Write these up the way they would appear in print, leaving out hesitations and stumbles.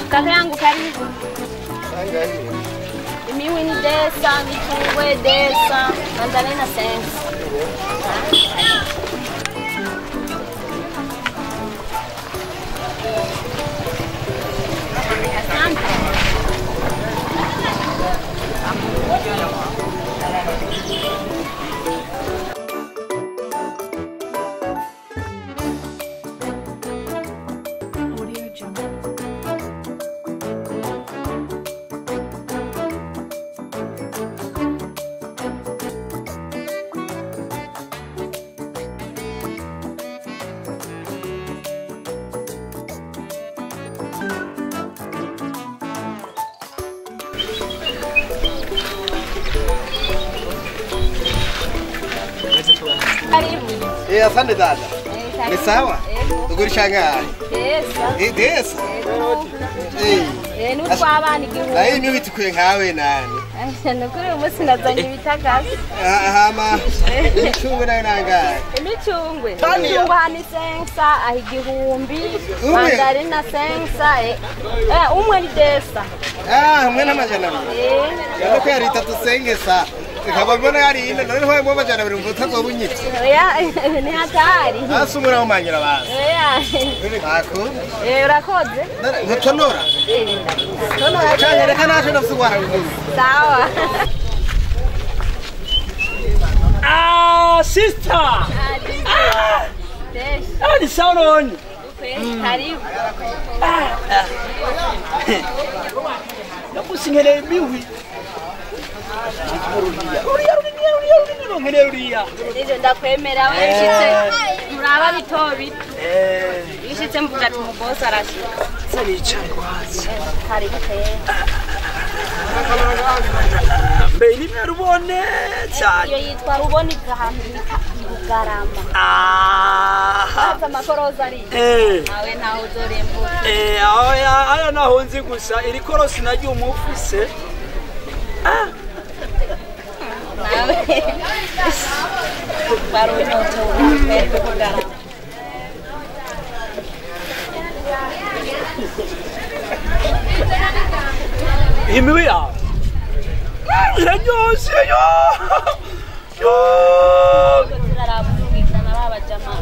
Kaka yangu karibu. Mimi ni desa, michungwe desa, mandarina sense. Asante. Karibu. Eh, asante dada. Ni sawa? Ugurisha ngapi? Desa. Eh, desa. Eh. Eh, nutwabana igihumbi. Nayo imwe bitukwe nkawe nani? Nukuri uyu munsi nazanye ibitagasi. Hama. Imicungwe nayo nangahe? Imicungwe. Imicungwe hano isensa aho igihumbi. Mandarina sensa. Eh, umwe ni desa. Ah, umwe n'amajana abiri. Eh. None ko yari itatu sengesa. Ikaba mbona yari ine none ho amajana abiri umva utazobunyitse. Oya, ni hatari. Hasi umwe umanyira basi. Oya. Ntakunda. Eh, urakoze? Ntutonora. Eh. Tonora. Cyane reka naje ndafise ruguru. Sawa. Ah, sister. Ah. Ah, ni sawa none. Karibu. Ah. Nakusingeleye miwi. Ruriya. Nivyo ndakwemera we nshitse muraba bito bito. Eh. Ishitse mvuga ati umubosi arashika. Sanicaye kwanza. Karibu tena. Mbe ni rubone cyane. Iyo yitwa rubone ahantu bita Bugarama. Ah. Amakoroza ari. Eh. Awe naho uzorembuka. Eh, aya naho nzi gusa iri korosi naryo umufise. Ah. Nawe. Barunoto mbere Bugarama. Imiwi yawe iraryoshe yo yo turarabumvikana babajama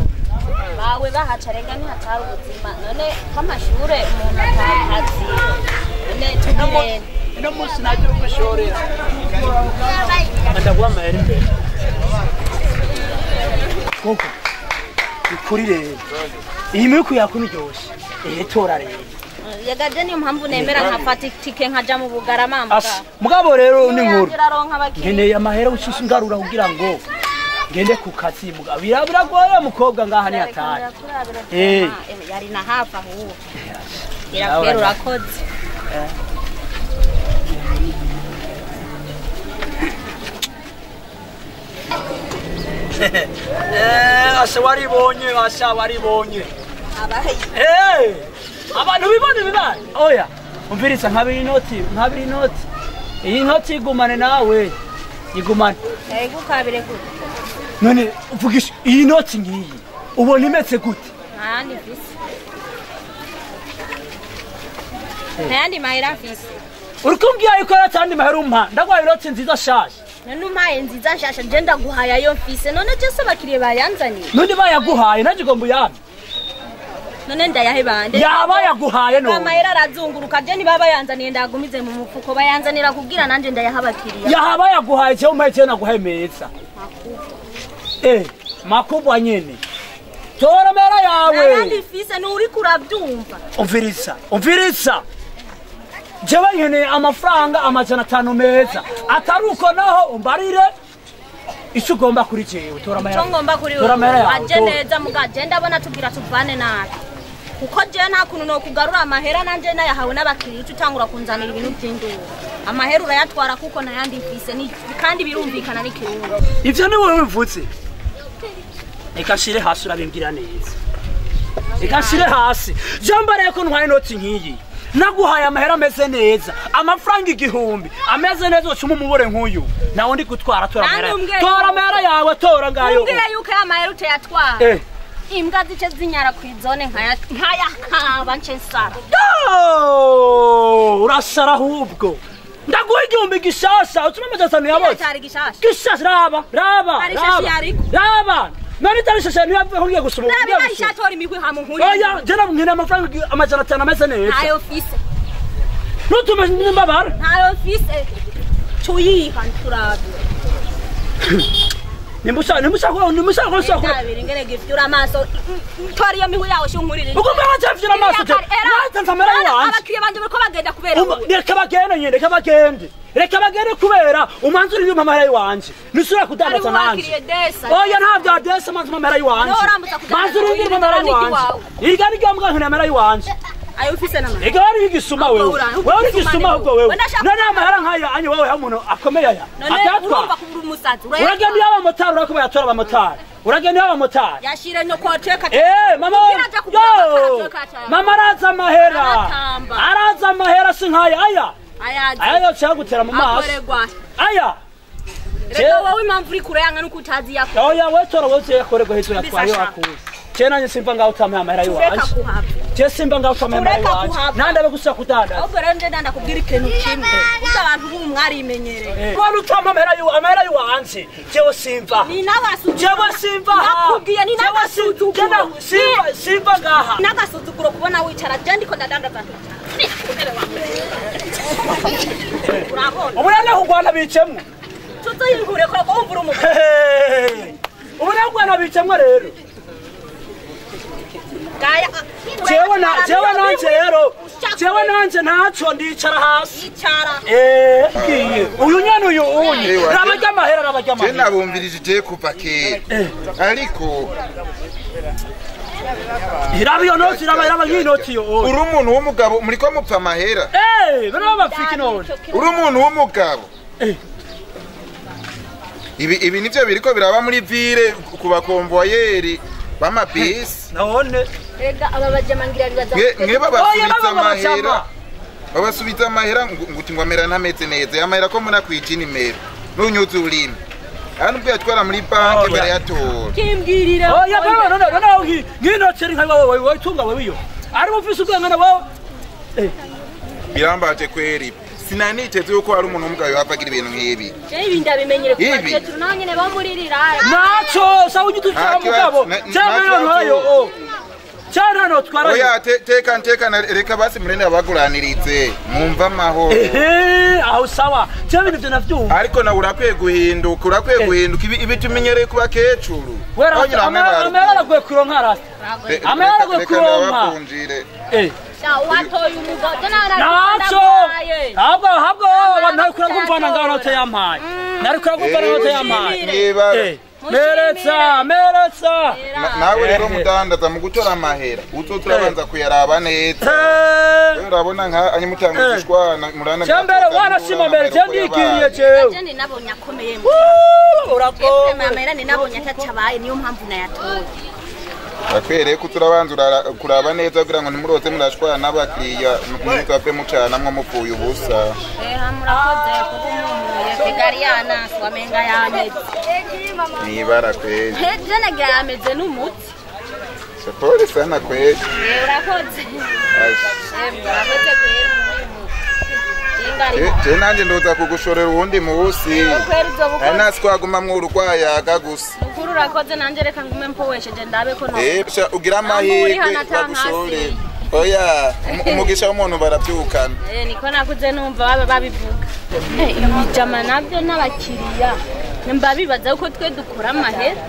bawe bahaca rega ntihatari ubuzima none k'amashure umuntu atakazi none tugende ino munsi naje gushorera ndaguha amahera imbere koko ikuri rero iyi miwi yakunu iryoshe ehe tora rero Yagaje niyo mpamvu nemera nkafata itike nkaja mu Bugarama mbwa. Mugabo rero ni nkuru. Nkeneye amahera ushushe ngarura kugira ngo ngende ku kazi mugabo. Biragoye mukobwa ngaha ni hatari. Eh. Yari na hafa huwo. Irakwera urakoze. Eh, asa waribonye, asa waribonye. Abahe. Eh. Abantu bibone bibaye. Oya, umviriza nkabiri inoti, nkabiri inoti. Iyi noti igumane nawe. Igumane. Ego kabire gute. None uvugisha iyi noti ngiyi. Ubona imetse gute? Ntayandi mfise. Ntayandi mahera mfise. Uri kumbwira yuko atandi mahera umpa. Ndagwaye inoti nziza shasha. None umpaye nziza shasha je ndaguhaye ayo mfise. None je se abakiriye bayanzaniye. None bayaguhaye naje ugomba uyampe. None ndayahe bande. Yaba yaguhaye no. Amahera arazunguruka je niba bayanzaniye ndagumize mu mufuko bayanzanira kugira nanje ndayaha abakiriya. Yaba yaguhaye je umpaye je naguhaye meza. Eh, makubwa nyene. Tora mera yawe. Nandi mfise nuri kurabyumva. Umviriza, umviriza. Jewe nkeneye amafaranga 500 meza. Ataruko naho umbarire. Icyo ugomba kuri jewe tora amahera. Icyo ngomba kuri wewe. Waje neza mugaje ndabona tugira tuvane nabi. Kuko je nta kuntu no kugarura amahera nanje nayahawe n'abakiriya uca utangura kunzanira ibintu by'induru. Amahera urayatwara kuko nayandi mfise ni kandi birumvikana n'ikirundi. Ivyo ni wewe mvutse. Reka nshire hasi urabimbwira neza. Reka nshire hasi. Jambare ko ntwaye inoti nkiyi. Naguhaye amahera ameze neza. Amafaranga 1000 ameze neza ucuma umubore nk'uyu. Nawe ndi gutwara tora amahera. Tora amahera yawe. yawe tora ngayo. Umbwire yuko ya mahera utayatwara. Imbwa zice zinyara kwizone nkaya nkaya kaba nce nsara. Yo! Urasara ahubwo. Ndaguha igihumbi gishasha utuma amajana yabotse. Cyari gishasha. Gishasha raba raba. Raba. Nari tarishasha niyo ngiye gusoma. Raba ishatora imigwi ha mu nkuri. Oya, je nabwira amafaranga amajana 5 ameze neza. Ntayo fise. Nutume nimbabara. Ntayo fise. Tuyiha nturabe. Nimusha nimusha. Ndabiri ngere gifyura amaso. Tori yo migwi yawe shunkurire. Uko mbaje fyura amaso te. Natanze amara wanje. Abakiriya banje bariko bagenda kubera. Reka bagende nyene, reka bagende. Reka bagende kubera umanzuri nyuma amara wanje. Nusura kudandaza nanje. Oya ntabyo adesa manzu amara wanje. Manzuri nyuma amara wanje. Irga ni gambwa nkana amara wanje. Ayo ufise nama. Ega wari igisuma wewe. Wewe uri igisuma ubwo wewe. None amahera nkaya anye wewe umuntu akomeye aya. Atatwa. Uragenda iyo abamotari urako bayatora abamotari. Uragenda iyo abamotari. Yashire no kwateka. Mama. Mama araza amahera. Araza amahera sinkaya aya. Aya yo gutera mu maso. Aya. Reka wowe impamvu uri kurayanga nuko utazi yako. Oya we tora wowe yakorerwa hejuru yatwaye akuze. Je nanye simba ngaho utamaye amahera yiwanje. Je simba ngaho utamaye amahera yiwanje. Nandabe gusa kudanda. Ahubwo rero nje ndanda kubwira ikintu kimwe. Uza abantu b'ubu mwarimenyereye. Mwana utama amahera yiwanje. Jewe simba. Ni n'abasuzuguro. Jewe simba. Nakubwiye ni n'agasuzuguro. Simba simba ngaha. N'agasuzuguro kubona wicara je ndiko ndadandaza. Ni kuntebe wawe. Urabona. Ubu rero kugwana bicemwe. Tuzoyinkure ko wumvura umugabo. Ubu rero kugwana bicemwe rero. Jewe nanje rero. Jewe nanje ntaco ndicara hasi. Icara. Uyu nyene uyu unyi. Rabajya amahera rabajya amahera. Je nabumvirije je kuva kera. Ariko Irabi yo noti iraba nk'inoti yo. Uri umuntu w'umugabo muriko mupfa amahera. Bano bapfika none. Uri umuntu w'umugabo. Ibi nivyo biriko biraba muri ville ku bakonvoyeri b'amabisi. None rega aba bajamangira bibaza. Mwe babasubiza amahera. Babasubiza amahera nguti ngo amera ntameze neza. Yamahera ko muna kwija inimero. Nunyuze urimi. Hano ubwo yatwara muri banki barayatora. Kimbwirira. Oya baba none none nk'inoti iri nka wowe wowe tunga wewe iyo. Ari ufise ubwenge na wowe. Birambaje kweri. Sinaniteze yuko hari umuntu w'umugabo yavagira ibintu nk'ibi. Je ibi ndabimenyere kuba cecuru naho nyene bamuririra. Naco sawa unyutuza mugabo. Cyane ntayo. Cyane no twara. Oya teka teka reka basi murende abaguranirize mwumva amahoro. Aho sawa. Je ibintu byo navyumva. Ariko nawe urakwiye guhinduka, urakwiye guhinduka ibi tumenyereye kuba kecuru. Amera arakwiye kuronka rasta. Amera arakwiye kuronka. Watoye umugabo naco. Ahubwo nari kuragumvana ngaho note yampaye. Nari kuragumvana note yampaye. Meretsa meretsa. Nawe rero mudandaza mu gutora amahera uzoza kuyaraba neza. Urabona nka anyimutanga gushwana murana. Cyambere wanashima mbere je ndikiriye jewe. Je ni nabonye akomeye. Urakoze. Amahera ni nabonye atacabaye niyo mpamvu nayatoye. Akwereye ko turabanza kuraba neza kugira ngo ntimuroze murashwana n'abakiriya mutapfe mucana mwo mupfuye ubusa. Murakoze kubumuye kigari yana wamenga yameze. Nibara kweli. Je nagira yameze n'umuti. Sapori sana kweli. Urakoze. Urakoze kweli. Je nanje ndoza kugushorera uwundi musi. Nasi kwaguma mwo urugwayaga gusa. Ukuru urakoze nanje reka ngume mpowesheje ndabe ko no. Ugira amahirwe bagushore. Oya, umugisha w'umuntu barabyukana. Niko nakuze numva baba babivuga. Ibijama nabyo n'abakiriya. Mbabibaza uko twe dukora amahera.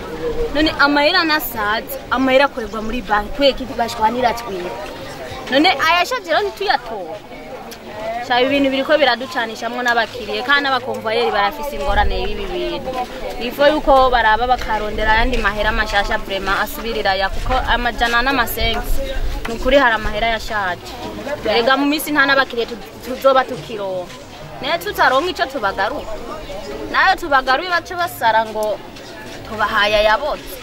None amahera nasaza, amahera akorerwa muri banki kweki bashwanira twiwe. None ayashaje rero ntituyatora. Sha ibintu biriko biraducanishamwo n'abakiriye kandi n'abakonvoyeri barafise ingorane y'ibi bintu. Ifo yuko baraba bakarondera ayandi mahera mashasha vraiment asubirira ya kuko amajana n'amasensi. Nukuri hari amahera yashaje. Erega mu minsi nta n'abakiriye tuzoba tukironka. Naye tutaronka ico tubagaruka. Nayo tubagaruye bace basara ngo tubahaya yabotse.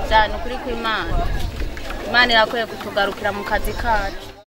Cyane ukuri kw'Imana. Imana irakwiye kutugarukira mu kazi kacu.